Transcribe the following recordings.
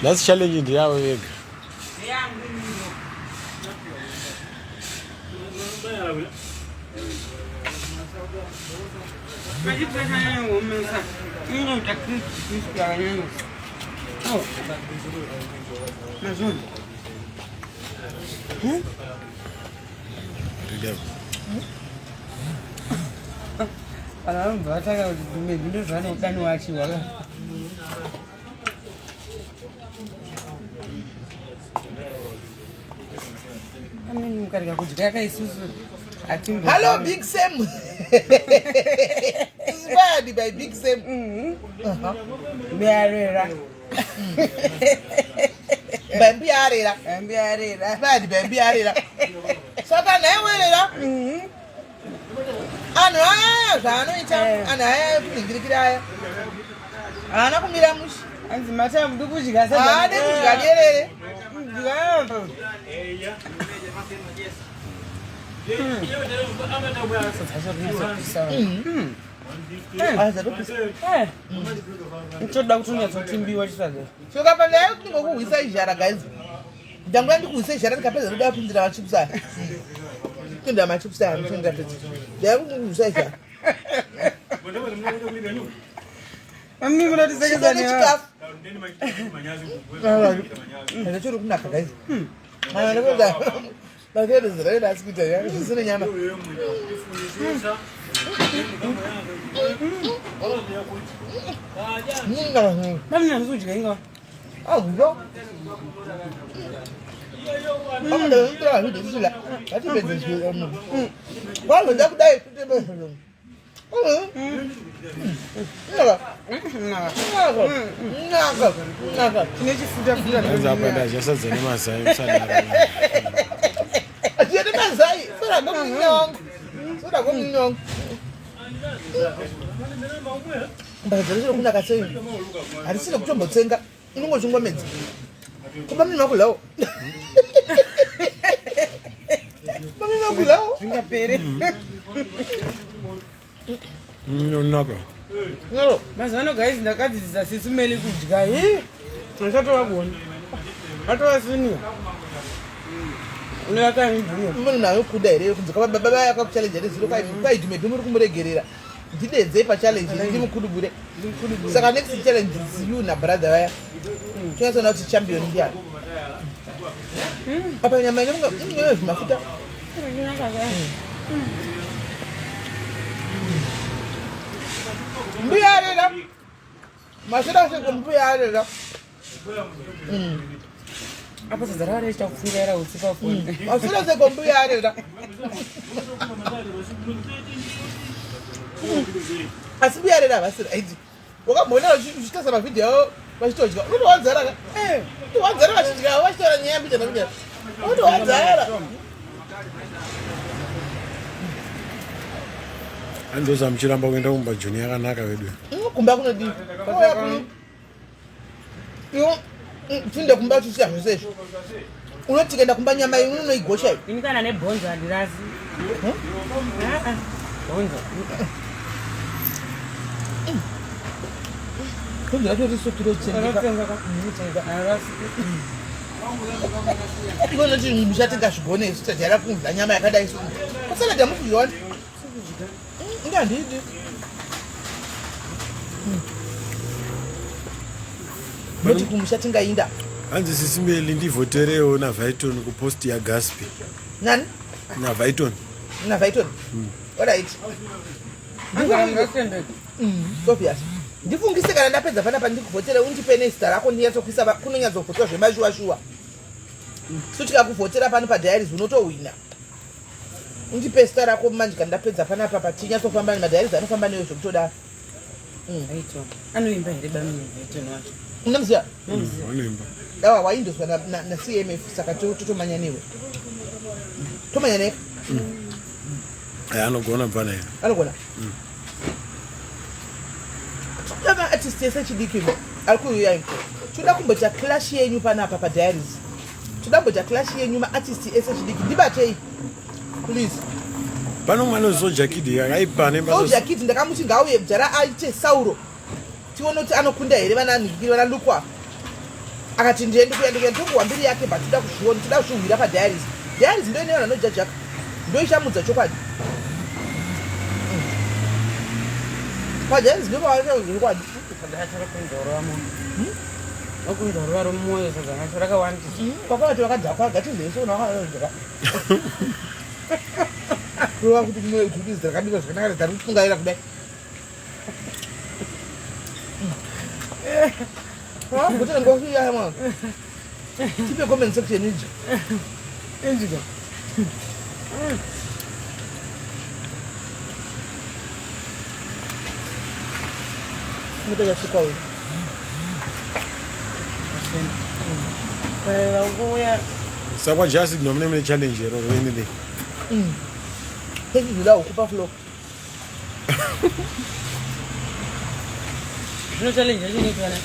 Last challenge ndeyavo vega. Vanhu vanobva vatanga kuti maybe ndozvaanodani wachiwa mukarega kudya ka isusu Hello, Big Sam. Inspired by Big Sam. Mbiarera. By Mbiarera. Mbiarera. Inspired by Mbiarera. Saka nhaiwerera. Anhu aya zvaanoita, eh. anhu aya kunhingirikira aya. Haana kumira mushe. Hanzi mata muri kudya sadza. Haade kudya derere. Toda kutonyatsotimbiwa chisadza. Saka pandaya ndingokuhwisa izhara guys. Ndanguya ndikuhwisa izhara ndikapedza ndoda kupindira machips aya. Kupindira machips aya ndapedza. Ndaya kukuhwisa izhara. Mami munatisekesa nechikafu. Ndachiri kunaka guys. Makerezera asi kuita zvisine nyama. Mami handisi inga. Agudo. Amundazvitira zvidisila. Atipedze zviro. Kwazoda kudai tutebe. Sadza nemazai usadaro. Chine mazai, soda komunina wangu. Soda komunina wangu. Mbadza richiri kunaka sei? Harisina kutombotsenga. Unongochingomedza. Kuba mimi makulawo. Mami makulawo. Zvingapere. Nonaka. No. Mazuva ano guys ndakadzidzisa sisi Meli kudya. Hii. Ndichatova kuona. Atova senior. Unoyaka mibvunzo. Munhu nayo kuda here kunzi kaba baba vaya kakuchallenge nezuro kai kai dume muri kumuregerera. Ndidedzei pachallenge ndimukudubure. Saka next challenge is you na brother vaya. Tinyatsona kuti champion ndiani. Apa nyama inenge inenge zvimafuta. Mbuya arera. Maswera seko mbuya arera. Apa sadza rava richiita kupfungaira utsi pafoni. Maswera seko mbuya arera. Asi mbuya arera havasi right. Wakamboona uchitarisa mavhidhiyo avo vachitodya. Unotowadzara ka? Eh. Unotowadzara vachidya vachitaura nyaya mbijana mbijana. Unotowadzara. Andoza muchiramba kuenda kumba Joni yakanaka vedu. Kumba kunodii? Ouya kuno. Iwo tinde kumba uchisiya zvese izvi. Unoti tikaenda kumba nyama iyi unoigosha iyi. Ini kana nebhonzo handirasi. Ah, ah. Bhonzo. Bhonzo racho risotirotsengeka. Rotsenga ka. Harasi. Iwe unoti mushatenga zvigone isu tajaira kudya nyama yakadai so. Kusalad hamukudya wani? Inga handidi. Unoti kumusha tingainda. Hanzi sisi Meli ndivhoterewo naViton kupost yaGaspi. Nani? NaViton. NaViton. Alright. Hanzi Obvious. Ndifungise kana ndapedza panapa ndikuvhotere undipe nezita rako ndinyatsokuisa kunonyatsovhotwa zvemashuwa shuwa. So tikakuvhotera pano padiaries unotohwina. Undipe zita rako manje kana ndapedza panapa patinyatsofamba nemadiaries anofamba newe zvekutodaro. Aiton. Anoimba here bamini Aiton wacho? Unomuziva? Vanoimba. Awa waindoswa na, na, na CMF saka totomanya newe. Tomanya newe. Eh, anogona mfana here. Anogona. Toda maartist ese chidiki ari kuuya. Toda kumboita clash yenyu panapa padiaries. Toda kumboita clash yenyu maartist ese chidiki. Ndibatei. Please. Pano mwana Soja Kid yakaipa ne Soja Kid ndakamuti ngauye mjara aite Sauro. Tione kuti anokunda here vana Nhikiri vana Lukwa. Akati ndiye ndikuya ndikuya nditokuwa mbiri yake but toda kuzviona, toda kuzvihwira padiaries. Diaries ndoine vanhu vanojajaka. Ndoichamudza chokwadi. Padiaries ndopavachauza chokwadi. Okunzorova romwoyo sadza racho rakawandisa. Kwakavati vakadhakwa gatizese unakadhakwa. Kureva kuti mwoyo kuti rakabikwa zvakanaka tari kufungaira kudai. Tipe comment section idzi. Inzika. Mutoya sukwa uyu. Vanguya Saka just nomune mune challenge here or anything. Pechizvida huku pafloor. Zvino challenge yacho inoitwa na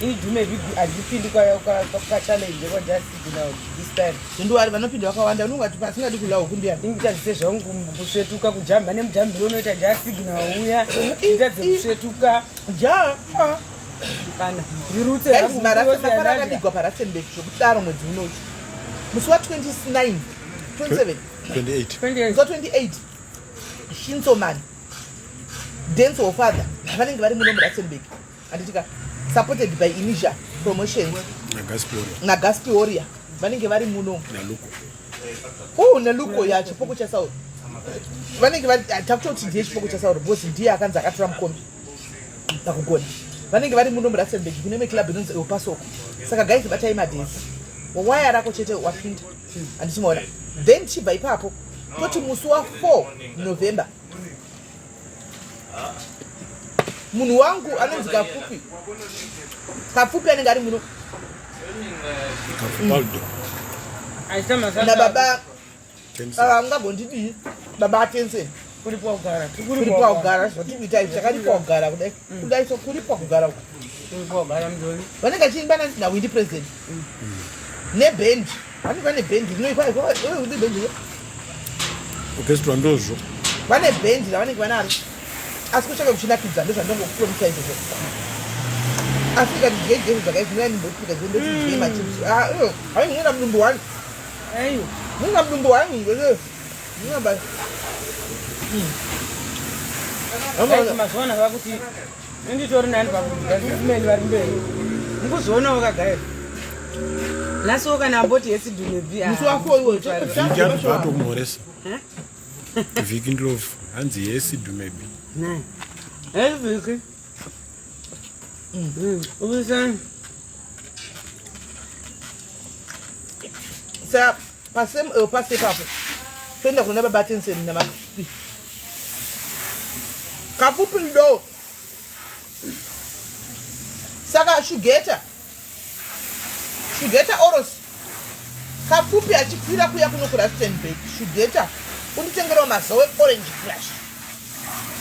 ini dhume big handipindi kwachallenge kwajasig now this time. Zvinduwari vanopinda vakawanda unongati pasingadi kudya huku ndiyani. Ini nditadzise zvangu kusvetuka kujamba nemujambiro unoita jasig now uya nditadze kusvetuka Ja. Ah. Kana ndirutse Guys, hangu marasa yose mafara yandadya. akabigwa paRustenburg zvokudaro mwedzi unoyu. Musi wa29, 27, 28. 28. musi wa28 Shinsoman Dance Father vanenge vari muno muRustenburg, handitika, supported by Inisia Promotions NaGaspori. naGaspi Warrior vanenge vari muno. NaLuko. Oh, neLuko ya chipoko chaSauro vanenge vari, takutoti ndiye chipoko chaSauro because ndiye akanzi akatora mukombi pakugona. Vanenge vari muno muRustenburg kune imwe club inonzi Eupasoko. Saka guys, batai madhesi waya rako chete wapinda, handiti maona? Then chibva ipapo toti musi wa4 November munhu wangu anonzi Kapfupi, Kapfupi anenge ari muno. Kafupaldo. Aita masasa. Nababa Tensen. Baba ungagondidii, baba Atensen. Kuripo kugara. Kuripo kugara, zvatikuita izvi takaripo kugara kudai kudai, so kuripo kugara uku. Kuripo kugara mudoni. Vanenge vachiimba naWindi President nebhendi, vanenge vane bhendi rinoikwa bhendi. Orchestra ndozvo. Vane bhendi ravanenge vanaro, asi kuchake kuchinakidza ndozvandongokupromisa izvozvo. Asi ikati dyei zvakaizvinaa ndimbotika ndoti dyei machips hai munoenda mudumbu wani. Aiwa. Munoenda mudumbu wani munamba. Guys, mazuva vakuti inditori nani pakudya, sisimeni vari mberi mukuzvionawo kagairi nhasiwo kana amboti yesidhumebi. Musi wako iwo. Vhiki anobva atokumhoresa. Vhiki Ndlovu hanzi yesi dumebi. Vhiki ubisani. Sa pasame pase ipapo toenda kuna baba Tensen naMakupi Kapupi ndo. Saka Shugeta, Shugeta Oros Kapupi achikwira kuya kuno kuRustenburg, Shugeta unditengerawo mazowe Orange Crush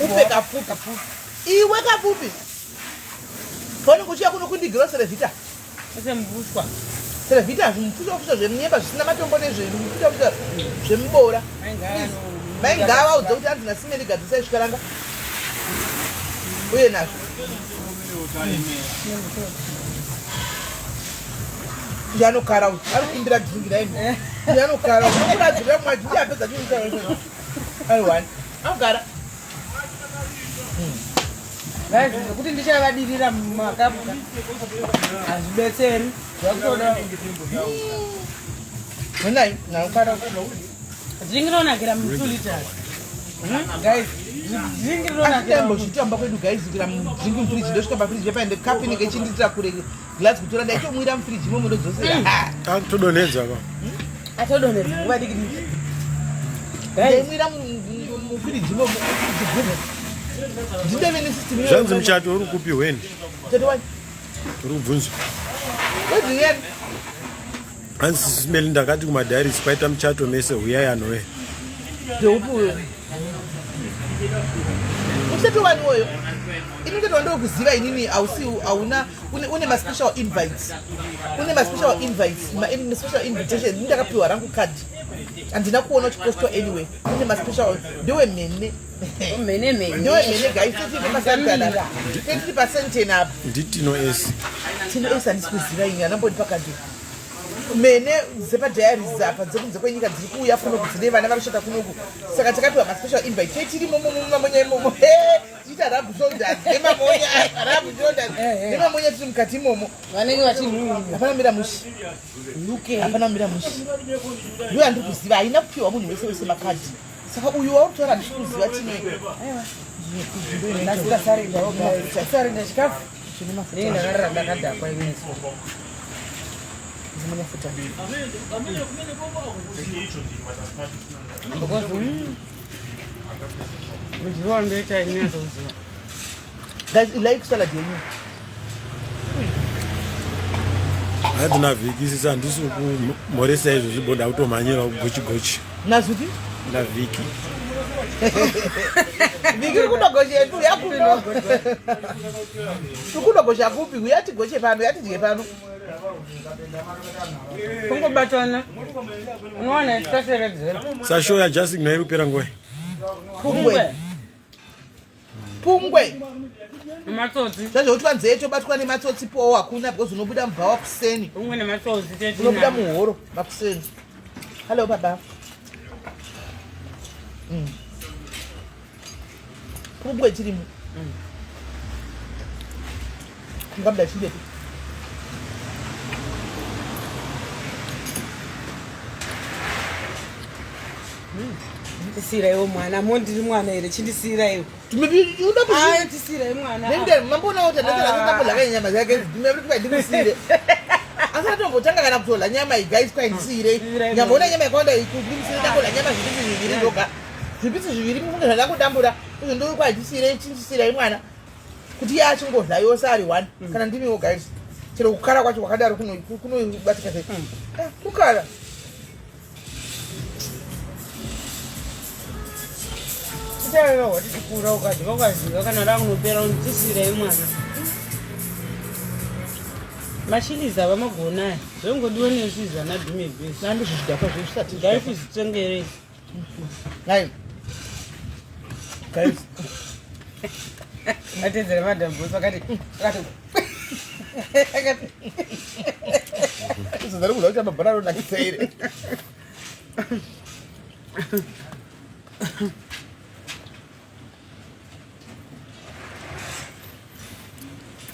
upe Kapupi. Iwe Kapupi, paunenge uchiya kuno kundigiro Cerevita. Ese mbushwa. Cerevita, zvimufushwa zvemunyemba zvisina matombo nezvemufushwa zvemubora. Maingava udze kuti anzi nasimeni gadzisai zvikaranga uye nazvo ndianokara uyu ari kuimbira dhingi raini, ndianokara ukuradzirira mwaji ndiapedza chiuta aiwani anogara. Guys, zvekuti ndichavadiriira mumakapu hazvibetseri, zvakutoda. Honai nanokara. Dringi rinonakira mu2 liters, guys, dringi rinonakira. Asitambochitamba kwedu guys, kuira mudringi mufriji, ndosvika pafriji pepaende kapu inenge ichindiitira kure glass kutora, ndaitomwira mufriji imomo ndodzosera. Atodonhedza ka. Atodonhedza nguva diki diki, guys. Ndaimwira mufriji imomo chigubhu, ndindeve nesystem. Zvanzi muchato uri kupi weni? Muchato wani? Uri kubvunzwa. Wedziniyani? Hanzi sisimeli ndakati kumadiaries kwaita muchato mese huyai anowe. Ndeupi uyo muchato wani woyo? Ini muchato wandokuziva inini hausi, hauna une maspecial invites, une maspecial invites, special invitation. Ini ndakapiwa rangu kadhi, handina kuona uchipostwa. Anyway, une maspecial ndewemhene. Mhene mhene. Ndewemhene guys, 30% apa, 30% apa. Nditino s. Tino ese handisi kuziva ini anambondipa kadhi mene dzepadiaries apa dzekunze kwenyika dziri kuuya kunoku dzine vana vari kushata kunoku saka takapiwa maspecial invite tetirimo mumamonya imomo tichiita rub shoulders nemamonya rub shoulders nemamonya tiri mukati imomo vanenge vachinhuhwira hapana mira mushi hapana mira mushi ndiyo yandiri kuziva haina kupiwa munhu wese wese makadhi saka uyu wauri kutaura handisi kuziva tine ndasarenda chikafu ndinenge ndakarara ndakadhakwa ineso because mudyiwa wandoita inyatsouziva. Guys, like salad yenyu. Hanzi naVhiki sisi handisi kumhoresa izvozvi boda kutomhanyira gochi gochi. Nazviki? NaVhiki. Vhiki uri kunogocha yedu yakuno. Uri kunogocha kupi? Uya tigoche pano, uya tidye pano. Kungobatana. Unowana taseredzera. Sashow yaJustin nairi kupera nguva. Pungwe. Pungwe. Nematsotsi. Zvazvokuti vanzeye tobatwa nematsotsi powo hakuna because unobuda mubhawa kuseni. Pungwe nematsotsi tete. Unobuda muhoro makuseni. Hello baba. Pungwe chirimo. Ungabuda chindepi? Ndisiraiwo mwana, mondiri mwana here? Chindisiraiwo. Tisirai mwana. Mamboona kuti ndakadya nyama dzake ndimusire. Asi atombotanga kana kutola nyama iyi guys kwai ndisirei. Nyama ona nyama yakawanda iyi ndimusire ndakola nyama zvipisi zviviri ndoga. Zvipisi zviviri mufunge zvandakudambura. Izvo ndo kwai ndisirei chindisirai mwana. Kuti iye achingodla yose ari one. Kana ndimiwo guys. Chero kukara kwacho kwakadaro kunobatika sei. Kukara. Ticharewa tichikura ukadya ukaziva kana rakunopera unotisirei mwana. Machilizi ava magona aya zvongodiwa nesu izvi ana dhume bhesi. Nandi zvidhakwa zvezvisati. Ngaikuzvitengere. Nai. Guys. Atedzera madam boss akati akati akati. Izvo kuda kuti mabhora anonakisa here.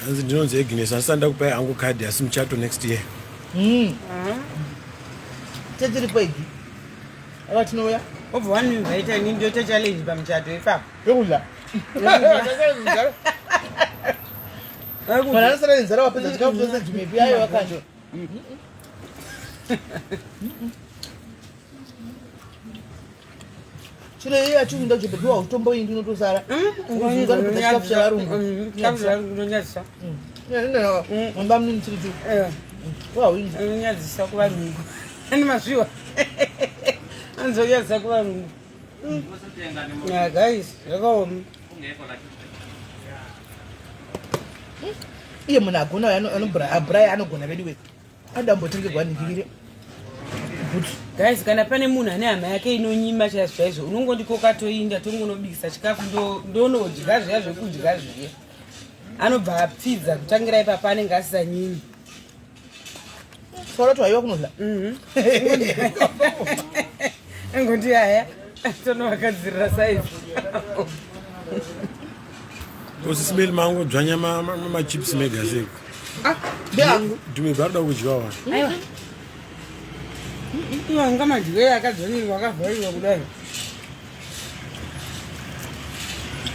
Hanzi ndinonzi Agnes handisati ndakupai hangu kadhi asi muchato next year. Tetiripo igi. Ava tinouya. Obva waniinvita ini ndoita challenge pamuchato ipapo. Yekudya. Mwana anosara nenzara wapedza chikafu chose jumepi ayo wakando. Chiro iye achiunda jumepi wautomboindi unotosara. Unopedza chikafu chevarungu. Chikafu chevarungu unonyadzisa. Mumba munini chiri chu. Wauindi. Unonyadzisa kuvarungu. Ani mazviwa. Anzonyadzisa kuvarungu. Yeah, guys, zvakaoma. Iye munhu agona anobra anogona vedu we. Adambotengerwa ningirire. Bhutsu. Guys, kana pane munhu ane hama yake inonyima chaizvo chaizvo, unongondikoka toinda tongonobikisa chikafu ndonodya zviya zvekudya zviya. Anobva apfidza kutangira ipapa anenge asisanyimi. Sora twaiwa kunodla. Ngondi aya tonovakadzirira size. Usisimeli mangu dzvanya machips mega seko. Ah, ndeangu. Dhume baroda kudya wa. Aiwa. Iwa nga madye akadzvanyirwa akavharirwa kudai.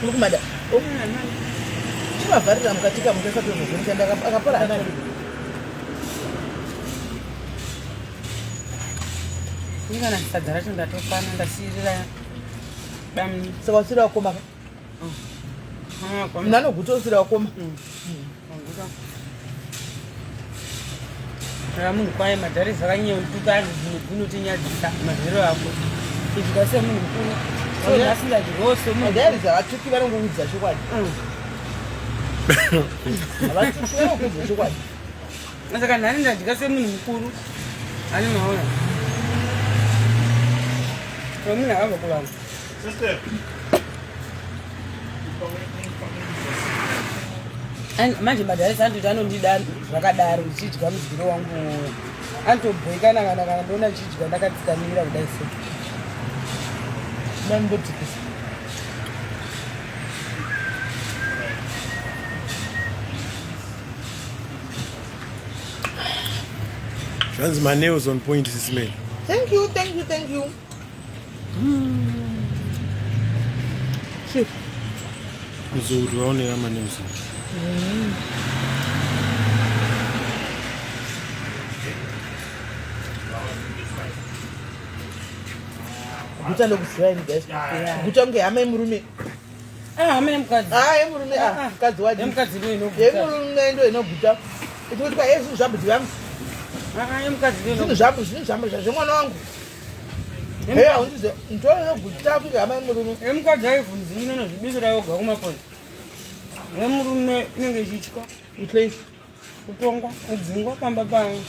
Uri kumada. Chivavharira mukati kamutasatozozvinoshanda akapara ana. Ingana sadza racho ndatokwana ndasiyirira bamni. Saka usiri wakoma ka? Munhu anoguta usiri wakoma. Saka munhu kwaye madhari zvakanyeutuka anzi zvimwe zvinotinyadzisa mazero ako. Kudya semunhu mukuru. So nhasi ndadyawo semunhu. Madhari zvavatuki vanongoudza chokwadi. Havatuki vanongoudza chokwadi. Saka nhasi ndadya semunhu mukuru. Ani maona. Munhu akabva kuvanhu. Sister. Manje madharisi anototi anondida zvakadaro, ndichidya mudyiro wangu anotobhoikana kana kana ndoona ndichidya ndakatsikamira kudai so. Ndandotikisa. Zvanzi manails on point sisimeni. Thank you, thank you, thank you. Shit. Muzukuru vaonera manails. Guta ndokuziva ini guys. Guta kunge hama yemurume. Ah, hama yemukadzi. Ah, yemurume ah, Ah. mukadzi wadi. Yemukadzi ndo inoguta. Yemurume ndo inoguta. Iti kwa yesu zvabudzi vangu. Ah, yemukadzi ndo Zvinhu inoguta. zvangu, zvinhu zvangu zvemwana wangu. Hey, haundize ndo inoguta kunge hama yemurume. Yemukadzi haibvunzi inonozvibisira yoga kumapozi. Yemurume inenge ichitya Itlei. kutongwa, kudzingwa pamba payo.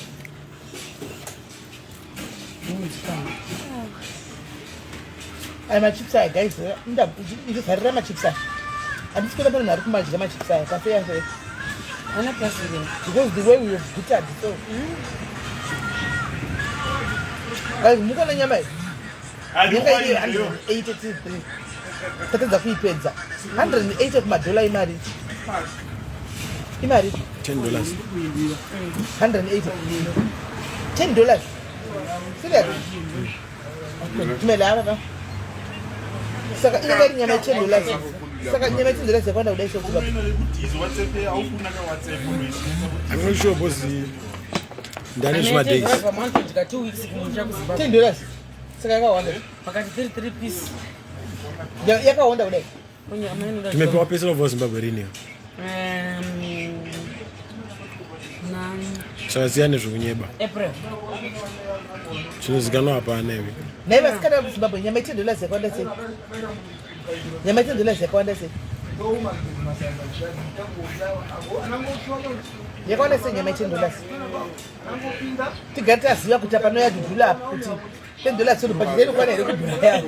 Mudzikama. Aya machips aya guys, ndizarira machips aya. Handisi kuona pane munhu ari kumadya machips aya pafeya feya. Ana plastic. Because the way we have gutted so. Guys, mukuona nyama iyi? Yanga iri 183. Tatadza kuipedza. 180 kumadhola imari. Imari $10. 180. $10. Serious? Tumela apa. Saka inenge iri nyama ye$10. Saka nyama ye$10 yakawanda kudai sekuba. I'm not sure because ndane zvima days. Vanotodya 2 weeks kumusha kuZimbabwe. $10. Saka yakawanda. Pakati 3 3 piece. Yakawanda kudai. Nyama inoda Tumepewa pesa of Zimbabwe rini. Na Saka siyane zvekunyeba. April. Chinozikanwa hapana iwe. Nhai vasikana vekuZimbabwe nyama ye$10 yakawanda sei? Nyama ye$10 yakawanda sei? Yakawanda sei nyama ye$10? Tigare taziva kuti apanouya dhudhula apa kuti $10 soro bhajeti inokwana here kudhura.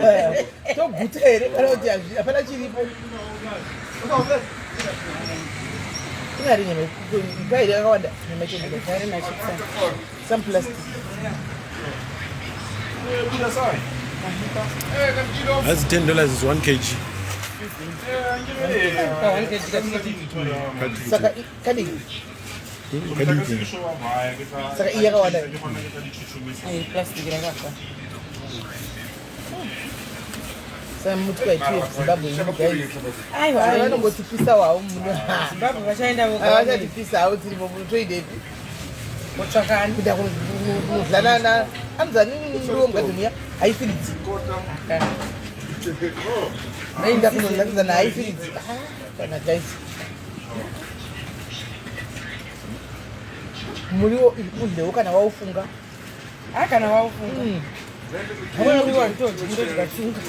Toguta here kana kuti hapana chiripo. Ingari nyama kwairi yakawanda nyama ye$10. Vari machips. Some plastic. That's $10 is 1 kg. Ka 1 kg katikiti. Saka kadiki. Kadiki. Saka iyi yakawanda. Ai plastic rakafa. Saka muti kwaitiwe Zimbabwe ino guys. Aiwa. Vanongotipisa havo muno. Zimbabwe vachaenda voga. Vachatipisa havo tirimo muno toidepi. Kutsvakani. Kuda kunodlana anzani muriwo mukadzi muya haifiridzi. Ndaenda kunodlana haifiridzi. Kana guys. Muriwo udlewo kana waufunga. Ah, kana waufunga. Muriwo handitodyi, ndodya tsunga.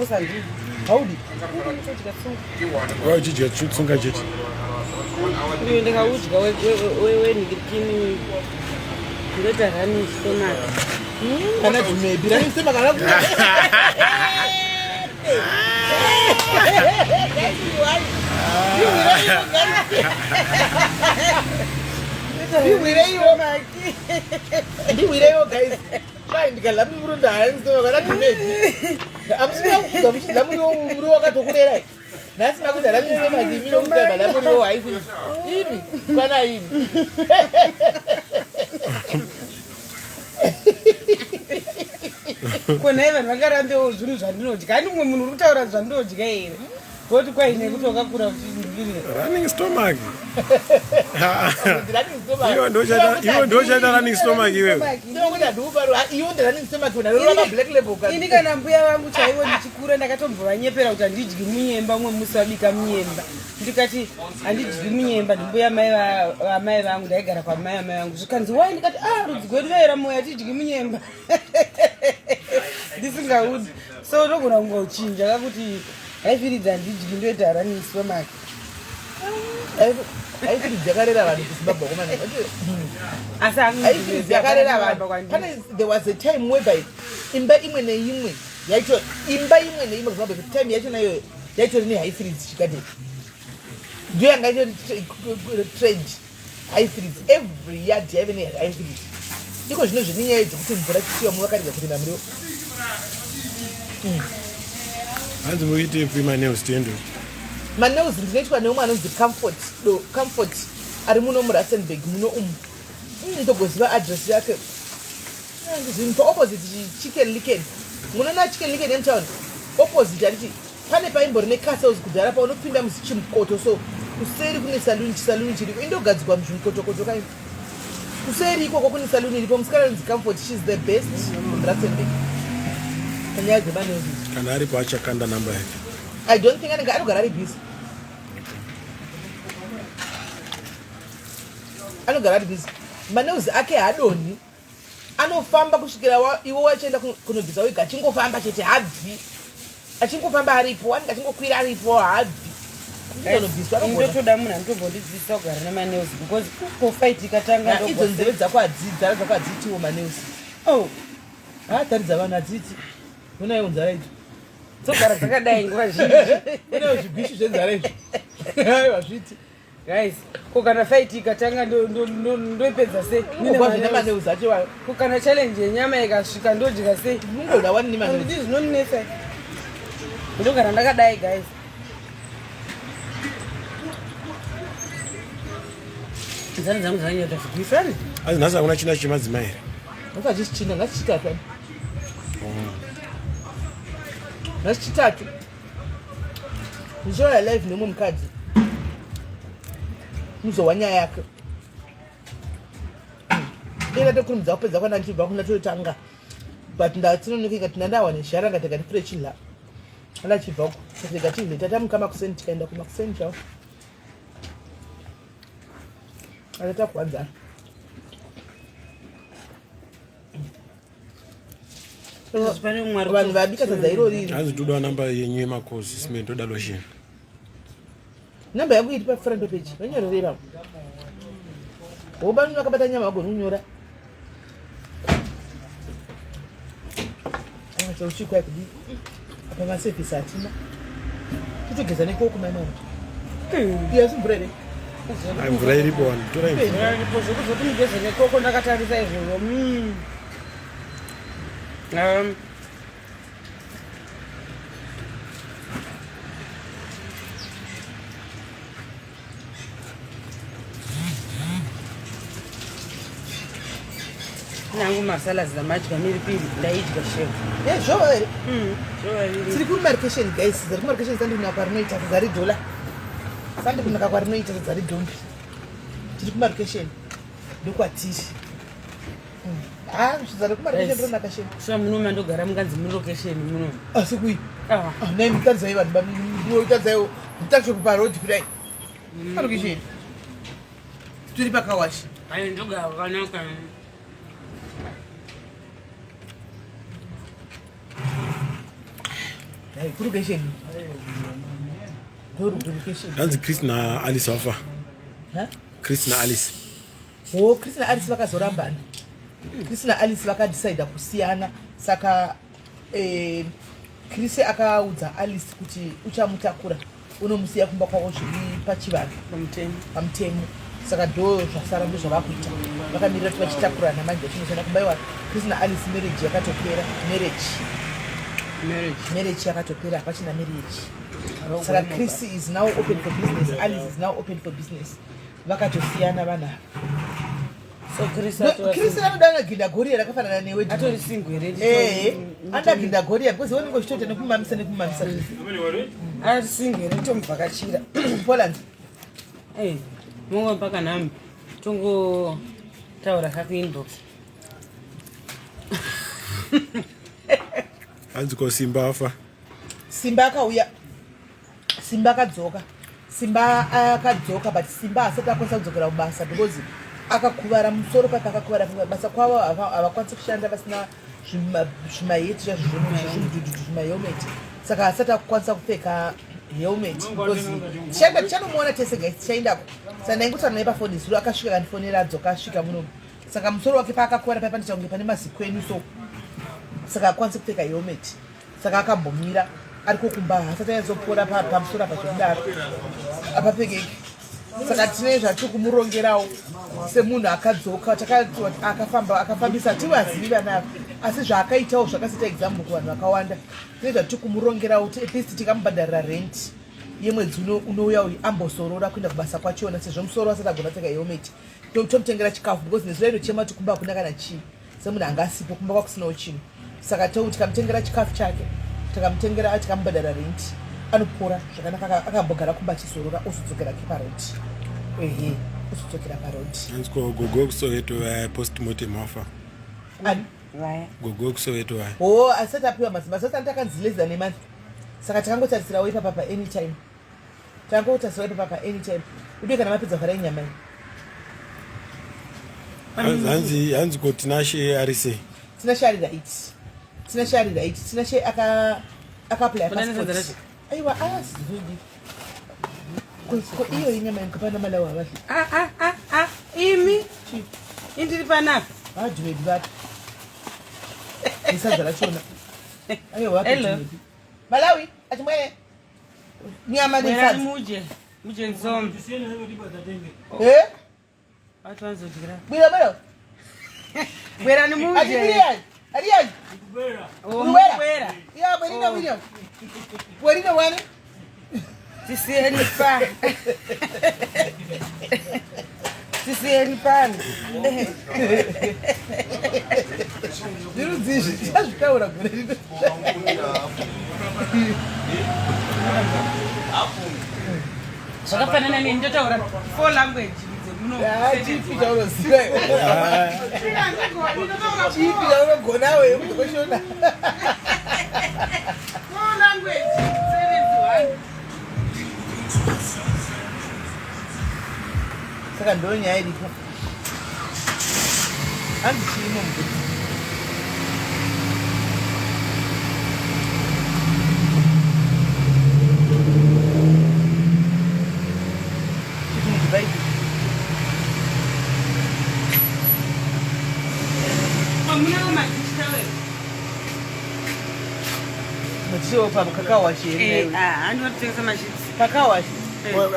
Usandidyi. Haudi. Ndodya tsunga. Why uchidya tsunga chete? Uyo ndikaudya wenhikirikini ndoita running stomach. Kana dumebi running stomach kana ku. Ndiwireiwo. Ndiwireiwo guys. Kwai ndikadya murunda running stomach kana dumebi. Amusina kudya muchidya muriwo muriwo wakatokurerai. Nhasi makuti running stomach imi nokuti muriwo haisi. Imi kwana imi. Ko nhai vanhu vangarambewo zvinhu zvandinodya. Handi mumwe munhu uri kutaura zvandinodya here? Voti kwai nekuti wakakura uchindingirira. Running stomach. Running stomach. Iwe ndochaita iwe ndochaita running stomach iwewe. Ndinokuti handiuparo iwe ndi running stomach unarova black label kana. Ini kana mbuya vangu chaivo ndichikura ndakatombovanyepera kuti handidyi munyemba. Umwe musi vabika munyemba ndikati handidyi munyemba. Ndimbuya mai vamai vangu, ndaigara kwamai amai vangu. Zvikanzi wai, ndikati ah, rudzi gwedu vaera moyo hatidyi munyemba, ndisingaudi. So unogona kungochinja kakuti haifiridzi handidyi, ndoita running stomach. Haifiridzi yakarera vanhu kuZimbabwe komana. Asi Haifiridzi yakarera vanhu. Pane there was a time whereby imba imwe neimwe yaito imba imwe neimwe kuZimbabwe time yacho nayo yaitori nehaifiridzi chigadheni. Ndiyo yanga itori trend highfields every yard yaive nehighfields. Iko zvino zvine nyaya dzekuti mvura chisiwa muvakarega kurima muriwo. Hanzi muitepi manails tiende? Manails ndinoitwa neumwe anonzi Comfort do Comfort ari muno muRustenburg muno umu. Ndogoziva address yake. Zvinhu paopposite Chicken Licken. Munoona Chicken Licken yemutown? Opposite handiti pane paimbori necastles kudhara paunopinda muchimukoto so kuseri kune saluni chisaluni chiriko indogadzikwa muzvimukotokoto kai kuseri ikoko kune saluni iripo musikana anonzi Comfort she's the best in Rustenburg panyaya dzemanails. Kana aripo achakanda namba yake. I don't think anenge anogara ari busy. Anogara ari busy. Manails ake haadonhi. Anofamba kusvikira iwe wachienda kunobvisa wega achingofamba chete habvi. Achingofamba aripo, anenge achingokwira aripo haabvi. Ndinobviswa anogona. Ndotoda munhu anotombondidzidzisa kugara nemanails because ko fight ikatanga Na idzo nzeve dzako hadzidzi, dzako hadziitiwo manails. Oh. Ha taridza vanhu hadziiti. Unaiwo nzara idzo. Dzogara dzakadai nguva zhinji. Unaiwo zvigwishu zvenzara izvi. Aiwa zviiti. Guys, ko kana fight ikatanga ndoipedza sei? Ungoba zvine manails acho iwayo. Ko kana challenge yenyama ikasvika ndodya sei? Ungoda wani nemanails. Ndii zvinondinetsa. Ndogara ndakadai guys. Nzara dzangu dzanyanya zvigwishu ani? Asi nhasi hakuna china chemadzimai here? Nhasi hachisi china, nhasi chitatu. Nhasi chitatu. Ndichauya live nemumwe mukadzi. Muzowa nyaya yake. Dai ndatokurumidza kupedza kwana ndichibva kuna totanga. But ndatsinonoka ikati ndandawa nezhara ngati ndifure chidla. Ana chibva uko. Saka chidla tatamuka makuseni tikaenda kumakuseni chao. Atatakuwanzana. Vanhu vabika sadza irori. Hanzi toda namba yenyu yemakozi sime toda lotion. Namba yangu iri pafront page. Vanyorere ipapo. Woba vakabata nyama vagoni kunyora. Chauchikwa kudii? Apa masevhisi hatina. Totogeza nekoko mai mwana. Iya si mvura here? Ai mvura iripo wani. Tora mvura. Iripo zvekuzoti mugeze nekoko ndakatarisa izvozvo. Nangu masalads ndamadya miripiri ndaidya shero. Eh, zvova here? Zvova here. Tiri kumarikesheni guys, dzari kumarikesheni sandi kunaka kwarinoita sadza redhola. Sandi kunaka kwarinoita sadza redhombi. Tiri kumarikesheni ndokwatiri. Ah, sadza rekumarikesheni rinonaka sheni. Shuwa muno mandogara munganzi mulokesheni muno. Asi kui? Ah, nei mutadzai vanhu mutadzai mutadzai paroad kudai. Parokesheni. Tiri pakawashi. Ayo ndogara kwakanaka. Hey, kurokesheni. Ndorokesheni. Hanzi Chris na Alice wafa. Ha? Chris na Alice. Oh, Chris na Alice vakazorambana. Chris na Alice vakadecide kusiyana saka Chris akaudza Alice kuti uchamutakura unomusiya kumba kwavo zviri pachivanhu pamutemo. Saka ndo zvasara ndo zvavakuita vakamirira kuti vachitakurana manje vachinosiyana kumba iwa Chris na Alice marriage yakatopera marriage yakatopera hapachina marriage. Saka Chris is now open for business, Alice is now open for business. Vakatosiyana vanhu ava. So Chris Chris anoda ana Ginda Goria rakafanana newe. Atori single here? Eh, anoda Ginda Goria because unenge uchitoita nekumamisa nekumamisa. Ari single here tomuvhakachira. Poland. Eh, mungo mpaka namba. Tongo taura kaku inbox. Hanzi ko Simba afa. Simba akauya. Simba akadzoka. Simba akadzoka but Simba asati akwanisa kudzokera kubasa because akakuvara musoro pake akakuvara basa kwavo havakwanisi kushanda vasina zvimaheti zvazvo zvimahelmet saka asati akukwanisa kupfeka helmet because tichanomuona tese guys tichaendako. Saka ndaingotaura naye pafoni zuro akasvika akandifonera adzoka asvika muno. Saka musoro wake paakakuvara paya panoita kunge pane mazikwenu so saka akwanisi kupfeka helmet. Saka akambomira Ariko kumba hasati anyatsopora pamusoro apa zvekudaro. Apapfekeki. Saka tine zvatiri kumurongerawo semunhu akadzoka akafamba akafambisa tivazivi vana ava asi zvaakaitawo zvakasaita example kuvanhu vakawanda. Tine zvatiri kumurongerawo kuti at least tikamubhadharira rent yemwedzi unouya uyu ambozorora kuenda kubasa kwachona sezvo musoro asati agona kupfeka helmet tomutengera chikafu because nezuro aitochema kuti kumba hakuna kana chii semunhu anga asipo kumba kwakusinawo chinhu saka tikamutengera chikafu chake tikamutengera tikamubhadhara rent anopora zvakanaka akambogara kumba achizorora ozodzokera ke parod ehe ozodzokera parod gogo kusoweto vaya postmortem wafa ani vaya gogo kusoweto vaya o asati apiwa masimba asati antakanzi less than a month saka takangotarisirawo ipapa pa anytime takangotarisirawo ipapa pa anytime ude kana mapedza vharai nyama iyi hanzi hanzi ko Tinashe ari sei Tinashe ari right Tinashe ari right Tinashe aka akaapply passport aiwa asizodi ko iyo inyama yankapana malawi havadli ah, ah, ah, ah, imi indiri panapa vadhuvedu vapi nesadza rachona aiwa vapi malawi achimwene nyama nesadza muje muje nzombe eh Vatwanzodyira. Bwira bwira. Bwerani muje. Ati Ariyan. Oh, mubwera. Ya bwerina William. Bwerina wane. Tisiyeni pa. Tisiyeni pano. Zvirudzi izvi tichazvitaura gore rino. Zvakafanana neni ndotaura four language chipi chaunoziva chipi chaunogona we kushona saka ndo nyaya iripo hanzi chiimo mubhuti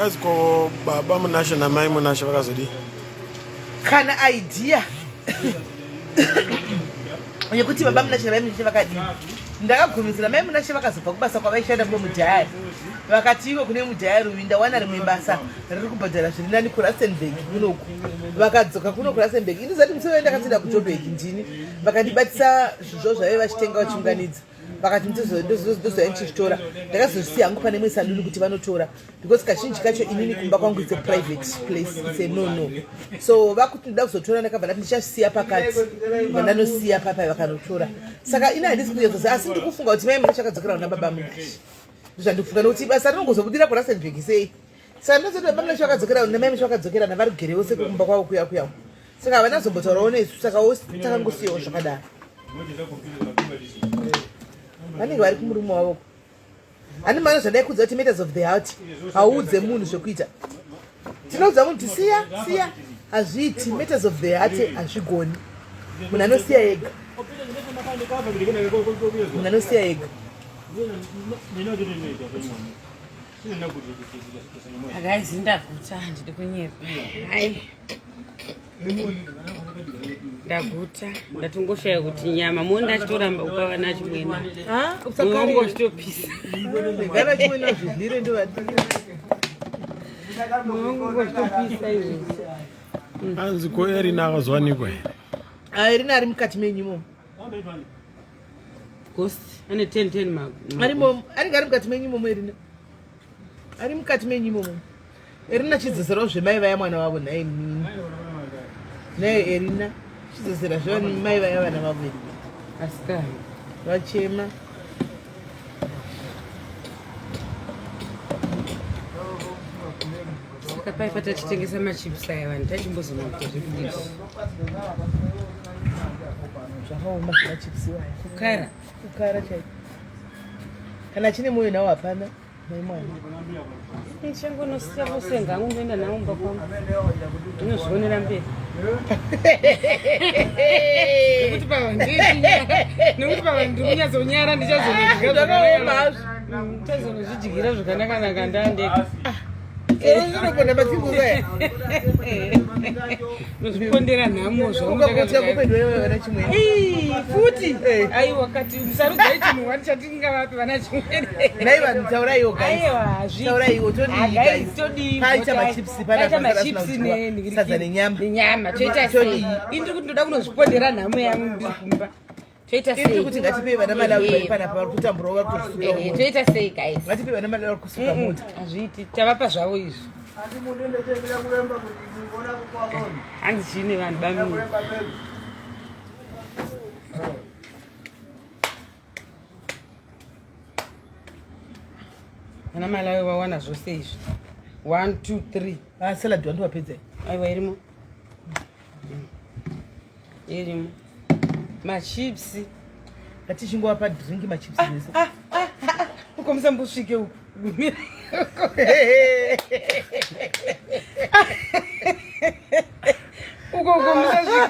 Aziko baba Munashe namai Munashe vakazodii? Kana idea yekuti baba Munashe namai Munashe vakadii ndakagumisira mai Munashe vakazobva kubasa kwavaishanda kuno mudhayari vakati ivo kune mudhayari uyu ndawana rimwe basa riri kubhadhara zviri nani kuRustenburg kunoku vakadzoka kuno kuRustenburg ini zati musi ndakatoenda kuJoburg ndini vakandibatisa zvinhu zvavo zvaive vachitenga vachiunganidza vakati ndozouya ndichizvitora ndakazozvisiya hangu pane imwe saluni kuti vanotora because kazhinji kacho inini kumba kwangu its a private place its a no no so vakuti ndoda kuzotora ndakabva ndati ndichasiya pakati bva ndanosiya papai vakanotora saka ini handisi kunyatsoziva asi ndiri kufunga kuti mai Munashe akadzokera kuna baba Munashe ndozvandikufunga nokuti basa rinongozobudira kuRustenburg sei saka ndinozoti baba Munashe vakadzokera namai Munashe vakadzokerana vari kugerewo sekumba kwavo kuya kuya saka havana zombotaurawo nesu saka takangosiyawo zvakadaro vanenge vari kumurume wavo hani mana zvandaikudza kuti matters of the heart hauudze munhu zvekuita tinoudza munhu kuti siya siya hazviiti matters of the heart hazvigoni munhu anosiya ega munhu anosiya ega Guys, ndaguta handidi kunyepa. Hai. Ndaguta, ndatongoshaya kuti nyama muone achitoramba kupa vana achimwena. Mwoyo wangu uchitopisa. Vana chimwena zvidlire ndovati. Mwoyo wangu uchitopisa izvozvi. Hanzi ko Erina akazowanikwa here? Ah, Erina ari mukati menyu imomo. Ghost ane 10 10 ma. Arimo, anenge ari mukati menyu imomo Erina. Ari mukati menyu imomo. Erina chidzoserawo zvemai vaya mwana wavo nhai mini. Nhai Erina chidzosera zvemai vaya vana vavo Erina. Asikana. Vachema. Saka pai patachitengesa machips aya vanhu tachimbozoma kuita zvekudii? Zvakaoma zvemachips iwaya. Kukara. Kukara chaiko. Kana chine moyo nawo hapana. Mai mwana. Ndichangonosiya vose hangu ndoenda navo mumba kwangu. Ndinozvionera mberi. Nekuti pavanhu ndiri nekuti pavanhu ndiri kunyatsonyara ndichazonodya Zvakaoma hazvo. Tazonozvidyira zvakanakanaka ndandega. Unoponda machipsi. Nozvipondera nhamo. Ukapotya kupedwa vana chimwene. Futi aiwa, kati musarudzai chinhu wani chatingavapi vana chimwene. Nai vanhu, tauraiwo guys. Aiwa. Tauraiwo, todii guys? Todii? Paita machips pana. Paita machips sadza nenyama. Nenyama toita sei? Todii? Ini kuti ndoda kunozvipondera nhamo yangu ndiri kumba, toita Iri sei? kuti ngatipei vana Malawi vari panapa vari kutamburawo, vari kusuka mota. Toita sei guys? Ngatipei vana Malawi vari kusuka mota. Hazviiti, tavapa zvavo izvi. Hanzi chiine vanhu bamii. Vana Malawi vawana zvose izvi, 1 2 3. Ah, salad wandowapedza. Aiwa, irimo. Irimo machips. Ngatichingowapa drink, machips ese. Uko musambosvike uku. Gumira uko, uko musasvike.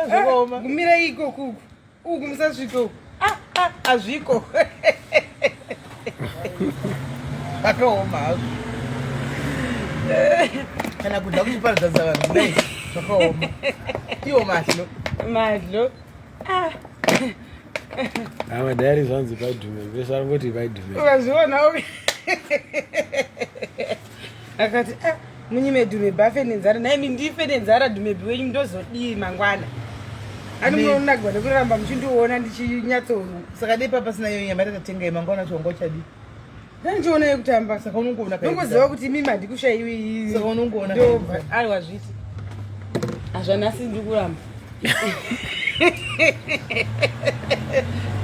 Zvakaoma. Gumira ikoku, uku, uku musasvike uku. Ah, ah, hazviko. Zvakaoma hazvo kana kudya kuchiparadzanisa vanhu kudai, zvakaoma. Iwo madlo. Madlo. Ah. Amadhari zvanzi padhume vese arongoti padhume. Ukazvionawo akati, "Ah, munyime Dhume bhafe nenzara." Naimi ndife nenzara, Dhumebhi wenyu ndozodii mangwana? Ani munonagwa nekuramba muchindiona ndichinyatso. Saka dei pasina iyo nyama yatakatenga yemangwana, chonga uchadii? Ndandichiona yekutamba. Saka unongoona. Nongoziva kuti imimi handikushayiwi. Saka unongoona. Ndobva aiwa, zviti hazvanasi ndikuramba,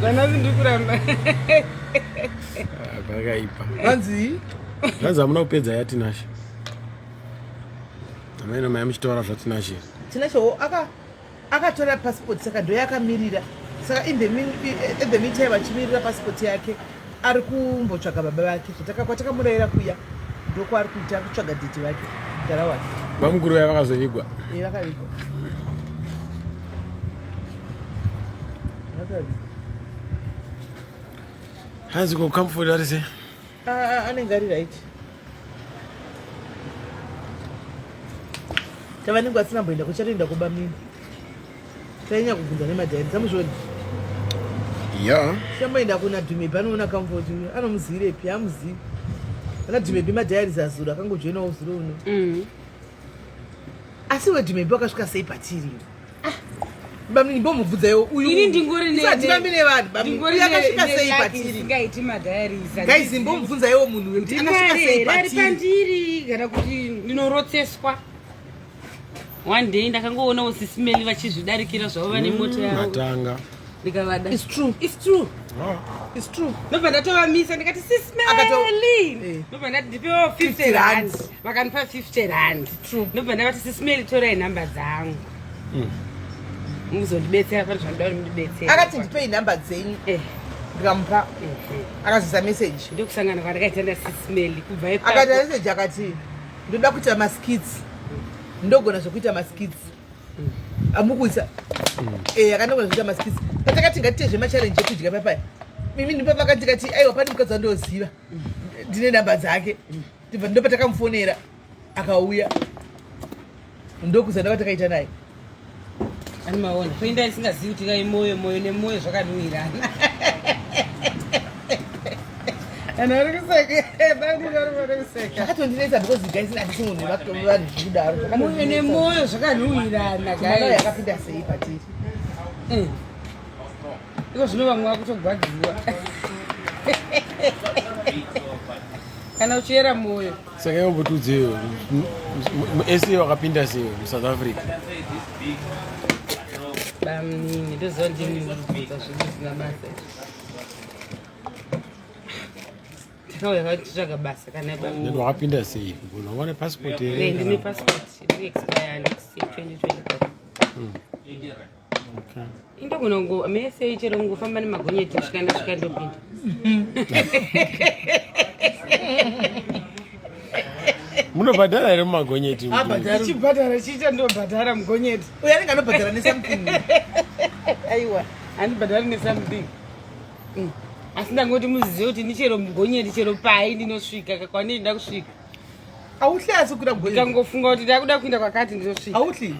zvanasi ndikuramba. Ah, pakaipa. Vanzi Zvanzi hamuna kupedza yaTinashe. Amaina mai muchitaura zvaTinashe. Tinashewo akatora passport, saka ndo yakamirira. Saka in the meantime achimirira passport yake, ari kumbotsvaga baba vake. Kwatakamurayira kuya, ndokwaari kuita, ari kutsvaga daddy vake, mudhara wake. Vamukuru vaya vakazovigwa. E, vakavigwa, vakavigwa. Hanzi ko Comfort ari sei? Ah, ah, anenge ari right. Tavanenge vasina mboenda kuchatoenda kubamini, tainya kubvunza nemadhairi samuzvoni. Ya. Chamboenda kuna Dhumebi, anoona Comfort uyu anomuzivirepi? Hamuzivi ana Dhumebi. Madiaries azuro akangojoinawo zuro uno. Asi weDhumebi wakasvika sei patiri? Bamini, mbomubvunzaiwo uyu. Ini ndingori Isati vamine vanhu, bamini. Ndingori Uyu akasvika sei patiri? Isingaiti madiaries. Guys, mbomubvunzaiwo munhu uyu kuti akasvika sei Ndimari ari patiri. pandiri kana kuti ndinorotseswa. One day ndakangoonawo Sisimeli vachizvidarikira zvavo vane mota yavo. Matanga. Ndikavada. It's true. It's true. Ah. It's true. Ndobva ndatovamisa ndikati, "Sisimeli." Ndobva ndati, "Ndipewo 50 50 rand." rand. Vakandipa 50 rand. True. Ndobva ndavati, "Sisimeli, torai nhamba dzangu, muzondibetsera pane zvandoda kuti mundibetsere." Akati, "Ndipei nhamba dzenyu." Ndikamupa. Akazoisa message. Ndokusangana kwandakaita naSisimeli kubva Akaita ipapo. message akati, "Ndoda kuita maskits, ndogona zvekuita maskits." Amukuisa akandogona zvekuita maskits. Patakati ngatiite zvemachallenge ekudya papaya, mimi ndipavakati tikati, "Aiwa, pane mukadzi wandoziva, ndine nhamba dzake." Ndibva ndopatakamufonera, akauya, ndokuza takaita naye. Ani maona kuenda isingazivi kuti kai moyo, moyo nemwoyo zvakanuhirana. Anhu ari kuseka, bani vari kuseka. Zvakatondinetsa because guys, handisi munhu vanhu zvekudaro. Moyo nemwoyo zvakanuhirana. Mwana Guys. yakapinda sei patiri? Iko zvino vamwe vakutogwadziwa kana uchiyera mwoyo. Saka iwe mbotudzeyo, musa wakapinda sei muSouth Africa? Bamnini, ndoziva ndini ndikubvunza zvinhu zvisina basa izvi. Takauya vachitsvaga basa kana Then wakapinda sei? Munhu wane passport here? Ndine passport iri expire next year 2024. Okay. Indogona kungo mese chero kungofamba nemagonyeti kusvika ndasvika ndopinda. Munobhadhara here mumagonyeti? Abhadhara. Ndichibhadhara chiita, ndobhadhara mugonyeti. Uyo anenge anobhadhara nesomething. Aiwa, handibhadhari nesomething. Asi ndangoti muzive kuti ndichero mugonyeti, chero pai ndinosvika kakwanei kusvika. Auhli asi kukwira mugonyeti? Ndikangofunga kuti ndakuda kuenda kwakati, ndinosvika. Auhli?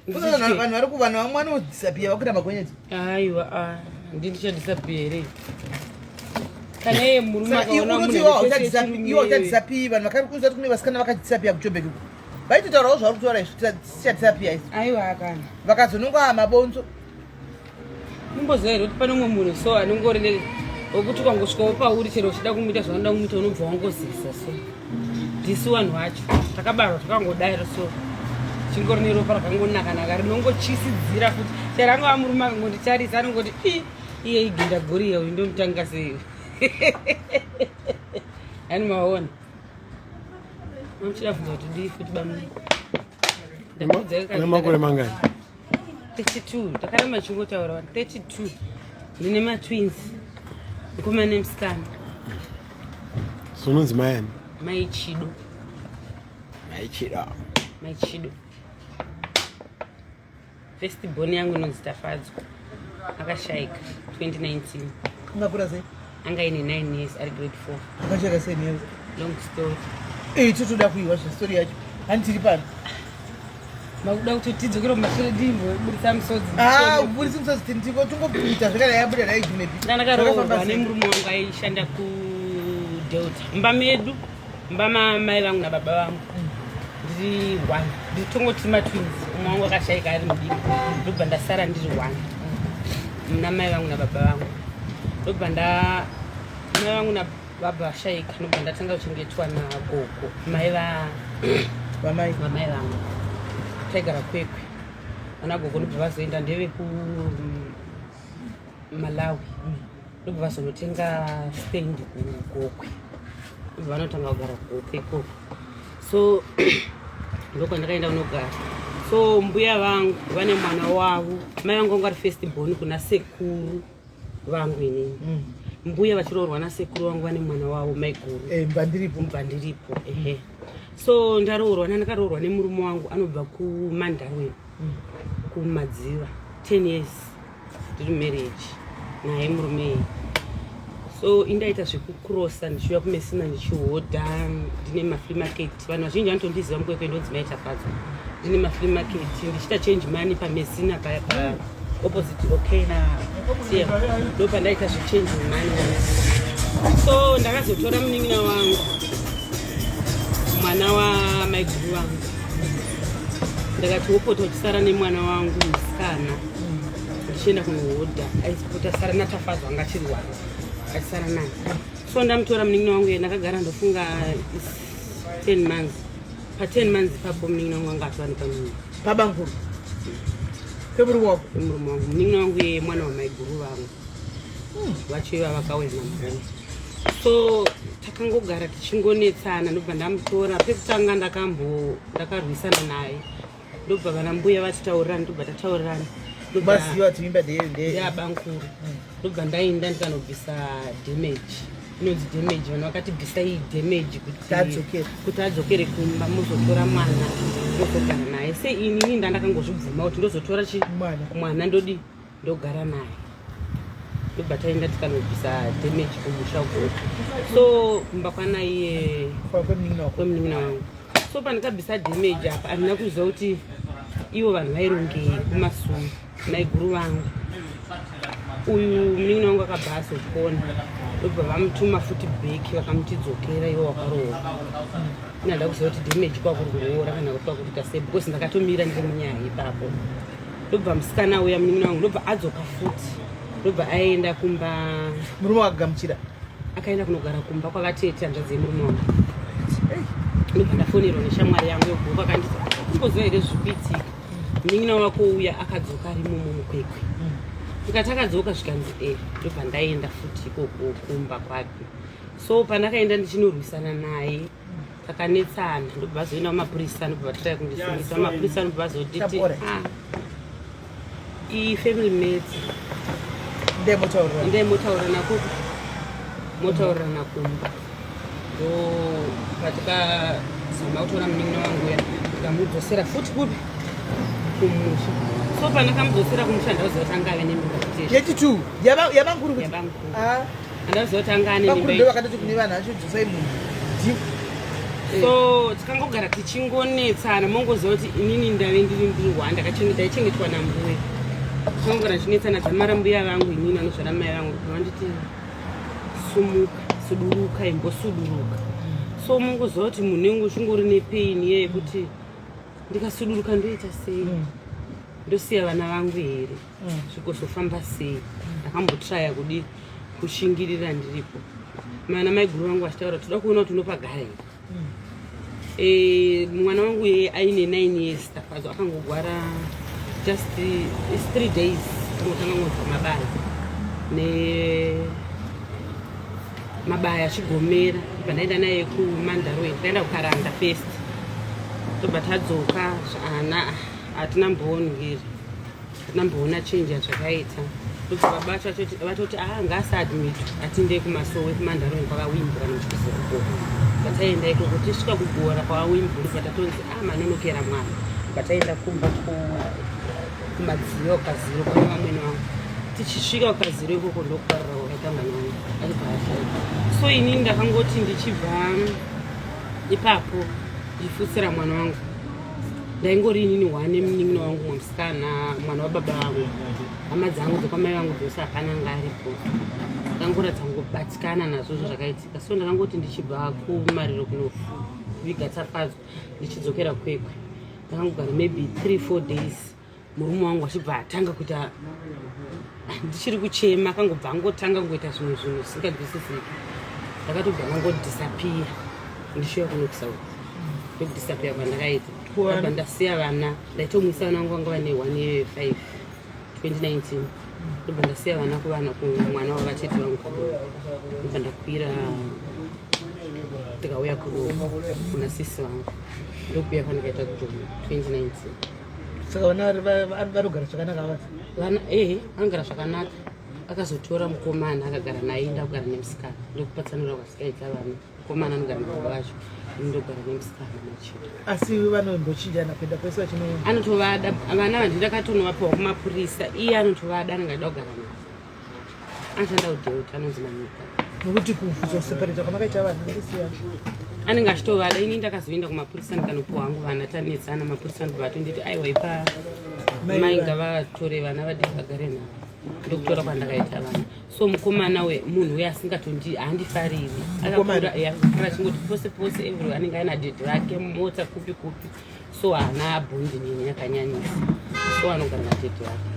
Vanhu vari kuvanhu vamwe vanodisappear vakuita magonyeti. Aiwa, ah, ndindichadisappear here kana iye murume akaona munhu iwe uchadisappear? Vanhu vakarikuza kuti kune vasikana vakadisappear kuJobek uko, vaitotaurawo zvavari kutaura izvi, tichadisappear izvi. Aiwa kana. Vakazononga mabonzo. Mumboziva here kuti pane umwe munhu so anongori wekuti ukangosvikawo pauri, chero uchida kumuita zvaunoda kumuita, unobva wangozisa? So ndisu vanhu vacho takabarwa takangodaro, so chingori neropa rakangonakanaka rinongotyisidzira futi. Chero angava murume, akangonditarisa anongoti, "I iye iginda goriya uyu, ndomutanga sei?" Yani maona mamuchida bvunza kuti dii futi bamu. Une makore mangani? 32. Ndakaramba chingotaura vanhu, 32. Ndine matwins, mukomana nemusikana. So unonzi mayani? Mai Chido. Mai Chido. Mai Chido. First born yangu inonzi Tafadzwa, akashaika 2019. Ungakura sei? Anga ine 9 years, ari grade 4. Akashaika sei newe? Long story. Ei, totoda kuiwa zvestori yacho, handitiri pano. Makuda kuti tidzokere mumashure, ndimboburitsa misodzi? Ah, ubudisi musodzi, tindiko tungoita zvekana yabuda naye Jumepi. Ndandakaroorwa nemurume wangu aishanda kuDelta. Mumba medu, mumba mamai vangu nababa vangu, ndiri one, nditongoti matwins. Umwe wangu akashaika ari mudiki, ndobva ndasara ndiri one muna mai vangu nababa vangu. Ndobva nda mai vangu nababa vashaika, ndobva ndatanga kuchengetwa nagogo, mai va vamai. Vamai vangu. Taigara Kwekwe. Vana gogo ndobva vazoenda, ndeveku Malawi, ndobva vazonotenga stand kuGokwe, ndobva vanotanga kugara kuGokwe ikoko. So ndokwandakaenda kunogara. So mbuya vangu vane mwana wavo, mai vangu vangu ari first born kuna sekuru vangu inini. Mbuya vachiroorwa nasekuru vangu, vane mwana wavo, maiguru. Eh, mbandiripo. Mubva ndiripo, ehe. So ndaroorwa, nandakaroorwa nemurume wangu anobva kuMandarweni, kuMadziva. 10 years ndiri marriage naye murume iyi. So indaita zvekucrossa ndichiuya kuMesina ndichihodha. Ndine maflea market, vanhu vazhinji vanotondiziva muKwekwe, ndonzi Mai Tafadzwa. Ndine maflea market, ndichiita change money paMesina paya pa opposite OK na TM, ndo pandaita zvechange money. So ndakazotora munin'ina wangu, mwana wamaiguru vangu. Ndakati wopota uchisara nemwana wangu musikana, ndichienda kunohodha. Aisipota sara naTafadzwa, anga achiri wangu, achisara naye. So ndamutora munin'ina wangu iye, ndakagara ndofunga is 10 months. Pa10 months ipapo munin'ina wangu anga atova nepamunhu. Pabankuru pemurume wako? Murume wangu. Munin'ina wangu iye mwana wamaiguru vangu vacho iva vakauya nambuya. So takangogara tichingonetsana. Ndobva ndamutora pekutanga, ndakambo ndakarwisana naye, ndobva vana mbuya vatitaurirana, ndobva tataurirana. Maziva kuti imba ndeye Ndeyabankuru. Ndobva ndaenda ndikanobvisa damage, inonzi damage. Vanhu vakati bvisa iyi damage kuti Adzokere. Kuti adzokere kumba, muzotora mwana mozogara naye. Se inini ndandakangozvibvuma kuti ndozotora chi Mwana. Mwana ndodi ndogara naye. Ndobva taenda tikanobvisa damage kumusha ukoko, so kumba kwanaiye. Kwemunin'ina wako. Kwemunin'ina wangu. So pandikabvisa damage apa, handina kuziva kuti ivo vanhu vairongei kumasuru. Maiguru vangu, uyu munin'ina wangu akabva azopona, ndobva vamutuma futi back, vakamutidzokera ivo wakarohwa. Inada kuziva kuti damage kwakuri kuroora kana kuti kwakuita sei, because ndakatomira ndiri munyaya ipapo. Ndobva musikana uya, munin'ina wangu, ndobva adzoka futi, ndobva aenda kumba. Murume wakagamuchira? Akaenda kunogara kumba kwavatete, hanzvadzi yemurume wangu. Ndobva ndafonerwa neshamwari yangu yogoko, akanditi, "Kumboziva here zviri kuitika? Munin'ina wako uya akadzoka arimomo muKwekwe." Ndikati, "Akadzoka?" Zvikanzi, "E." Ndobva ndaenda futi ikoko kumba kwake. So pandakaenda ndichinorwisana naye, takanetsana, ndobva vazoenda kumapurisa, ndobva vatotaya kundisungisa. Mapurisa ndobva vazotiti, Tapora. "Ah, ifamily matter." Ndemotaurira. Endai motaurirana kupi, motaurirana kumba. Ndo patikazama kutora munin'ina wangu uya, tikamudzosera futi kupi, kumusha. So pandakamudzosera kumusha, ndauziva kuti anga ave nemimba futi. Yechi2 yabankuru kuti Yabankuru. Ah. Andaziva kuti anga ane Vakuru mimba. ndo vakatoti kune vanhu vacho dzosai munhu. Deep. So tikangogara tichingonetsana, mongoziva kuti inini ndave ndiri ndiri ndakachengeta, ndaichengetwa nambuya. Tikangogara tichinetsana dzamara mbuya vangu inini anozvara mai vangu vanditi, "Sumuka, suduruka, imbosuduruka." So mongoziva kuti munhu unenge uchingori nepain iye yekuti ndikasuduruka ndoita sei, ndosiya vana vangu here, zvikozofamba sei? Ndakambotraya kudi kushingirira ndiripo, mana maiguru vangu vachitaura, "Toda kuona kuti unopagara here." Mwana wangu ye aine 9 years, Tafadzwa, akangogwara just its 3 days, angotanga ngonzwa mabaya ne mabaya achigomera. Ibva ndaenda naye kuMandarweni, ndaenda kuKaranda first, tobva tadzoka. Ana hatina mboonwiri, hatina mboona change yazvakaita. Ndobva vabatwa vatoti a ngaasaadmitwa, atinde kumasowe kuMandarweni kwavaWimbu kana muchikuziva kugora. Bataenda ikoko, tisvika kugora kwavaWimbu, ndobva tatonzi a manonokera mwana. Bataenda kumba kumadziva kukaziro kune vamwene vangu. Tichisvika kukaziro ikoko, ndokuparira kwakaita mwana wangu, achibva ashaika. So inini ndakangoti ndichibva ipapo ndichifutsira mwana wangu, ndaingori inini hwane munin'ina wangu mwamusikana, mwana wababa vangu. Hama dzangu dzekwamai vangu dzose hapana anga aripo. Ndangoratidza kungobatikana nazvo zvo zvakaitika. So ndakangoti ndichibva kumariro kunoviga Tafadzwa, ndichidzokera Kwekwe, ndakangogara maybe 3 4 days, murume wangu achibva atanga kuita, ndichiri kuchema, akangobva angotanga kungoita zvimwe zvinhu zvisinganzwisisiki. Ndakatobva ndangodisappear ndichiuya kuno kuSouth. Ndokudisappear kwandakaita. Ndabva ndasiya vana, ndaitomwisa vana vangu, vanga vane 1 year 5, 2019. Ndobva ndasiya vana kuvana kumwana wavatete vangu kadoro, ndobva ndakwira ndikauya kuna sisi vangu. Ndokuuya kwandikaita kuJoni 2019. Saka vana vanogara zvakanaka vasi? Vana ehe, vanogara zvakanaka. Akazotora mukomana akagara naye, ndakugara nemusikana. Ndokupatsanura kwasikaita vana. Mukomana anogara nababa vacho, ini ndogara nemusikana machito. Asi vanombochinjana kuenda kwese vachino? Anotovada vana vandi, ndakatonovapiwa kumapurisa. Iye anotovada, anenge achida kugara navo. Anoshanda kuDelta, anonzi Manyika. Nokuti kuzoseparata kwamakaita vanhu ndisiyana. Anenge achitovada. Ini ndakazoenda kumapurisa ndikanopiwa hangu vana. Tanetsana, mapurisa ndobva atonditi, "Aiwa, ipa mai, ngavatore vana vadiki vagare navo." Ndokutora kwandakaita vana. So mukomana we munhu uye asingatondi, haandifariri. Mukomana? Akakura, akakura achingoti pose pose everywhere anenge aina daddy vake, mota kupi kupi. So haana bond neni yakanyanyisa, so anogara nadaddy vake.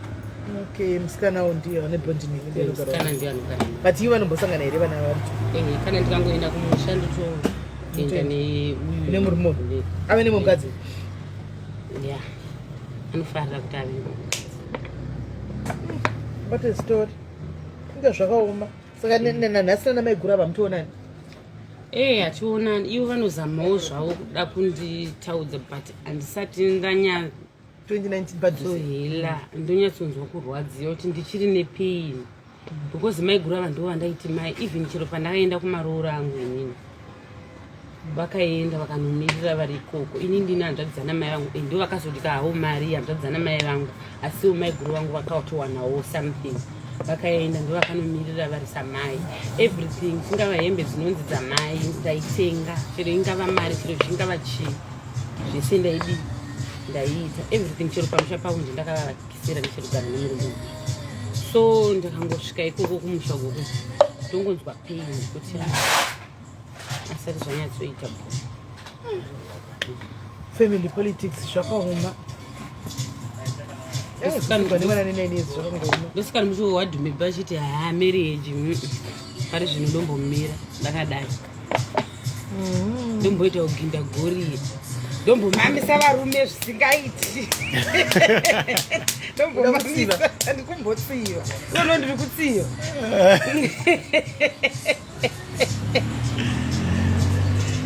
Okay, musikanawo ndiye ane bond nemi, ndiye anogara? Musikana ndiye anogara naye. But ivo vanombosangana here vana vari? Ehe, kana ndikangoenda kumusha ndotoenda neuyu. Nemurume? Ave nemukadzi? Ya, anofarira kuti ave nemukadzi. What a story! Inge zvakaoma. Saka nanhasi nana maiguru ava mutoonani? Ee, hationani. Ivo vanozamawo zvavo kuda kunditaudza, but handisati 2019 padhuze. ndanyatsohela. Ndonyatsonzwa kurwadziwa kuti ndichiri nepain, because maiguru ava ndo vandaiti mai. Even chero pandakaenda kumaroora angu inini, vakaenda vakanomirira vari ikoko. Ini ndine hanzvadzi dzana mai vangu, ndo vakazodya havo mari hanzvadzi dzana mai vangu, asiwo maiguru vangu vakatowanawo something. Vakaenda, ndo vakanomirira vari samai. Everything, dzingava hembe dzinonzi dzamai, ndaitenga. Chero ingava mari, chero zvingava chii, zvese ndaidi, ndaiita everything. Chero pamusha pavo nje ndakavakisira ndichirigara nemurume. So ndakangosvika ikoko kumusha ukoko, ndongonzwa pain kuti ah, asati zvanyatsoita bo. Family politics, zvakaoma. Nemwana ne9 years, zvakangooma. Ndosikana muchiwo wadhume bachiti, "Ha, marriage, pari zvino ndombomira ndakadai, ndomboita kuginda goriye, ndombomamisa." Mamisa varume zvisingaiti. Ndombomamisa, ndikumbotsiva iono, ndiri kutsiva,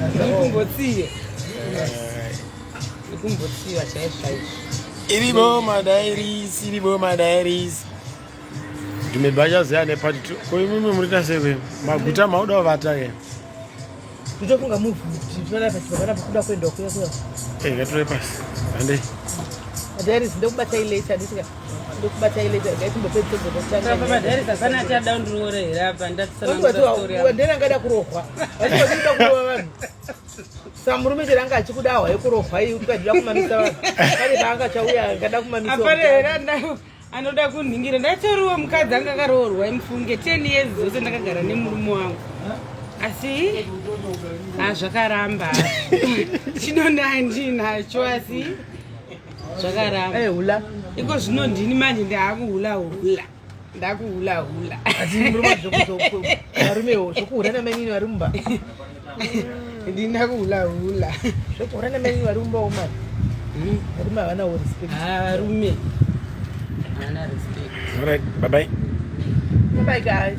ndiri kumbotsiva, ndiri kumbotsiva chaizvo chaizvo. Iribo madiaries, iribo madiaries. Dhume bachaziya nepart two. Ko imimi murita sei kwenu? Maguta mauda kuvata ke? Totofunga move titora pachipa pana kuda kuenda kuya kuya. Eh, ngatore pasi. Handei. Madiaries, ndokubatai later, ndisika. Ndokubatai later, guys, timbopedzisa. Apa madharis hapana achada kundiroora here apa? Ndatsanangura story yangu. Ndena angada kurohwa, vachida kurova vanhu. Sa murume chero anga achikuda hwa yekurohwa iyi, ukadida kumamisa vanhu pane paanga chauya angada kumamisa. Hapana here anoda kunhingira? Ndatoriwo mukadzi anga akaroorwa, imufunge, 10 years dzose ndakagara nemurume wangu, asi hazvakaramba. Chinonda ndinacho, asi zvakaramba. Hula. Iko zvino ndini manje ndaakuhula hula, ndakuhula hula. Asi murume varumewo zvokuhura namainini vari mumba. Ndina kuhula hula. Zvokuhura namainini vari mumba omani, varume havanawo respect. Ha, varume havana respect. All right, bye bye. Bye guys.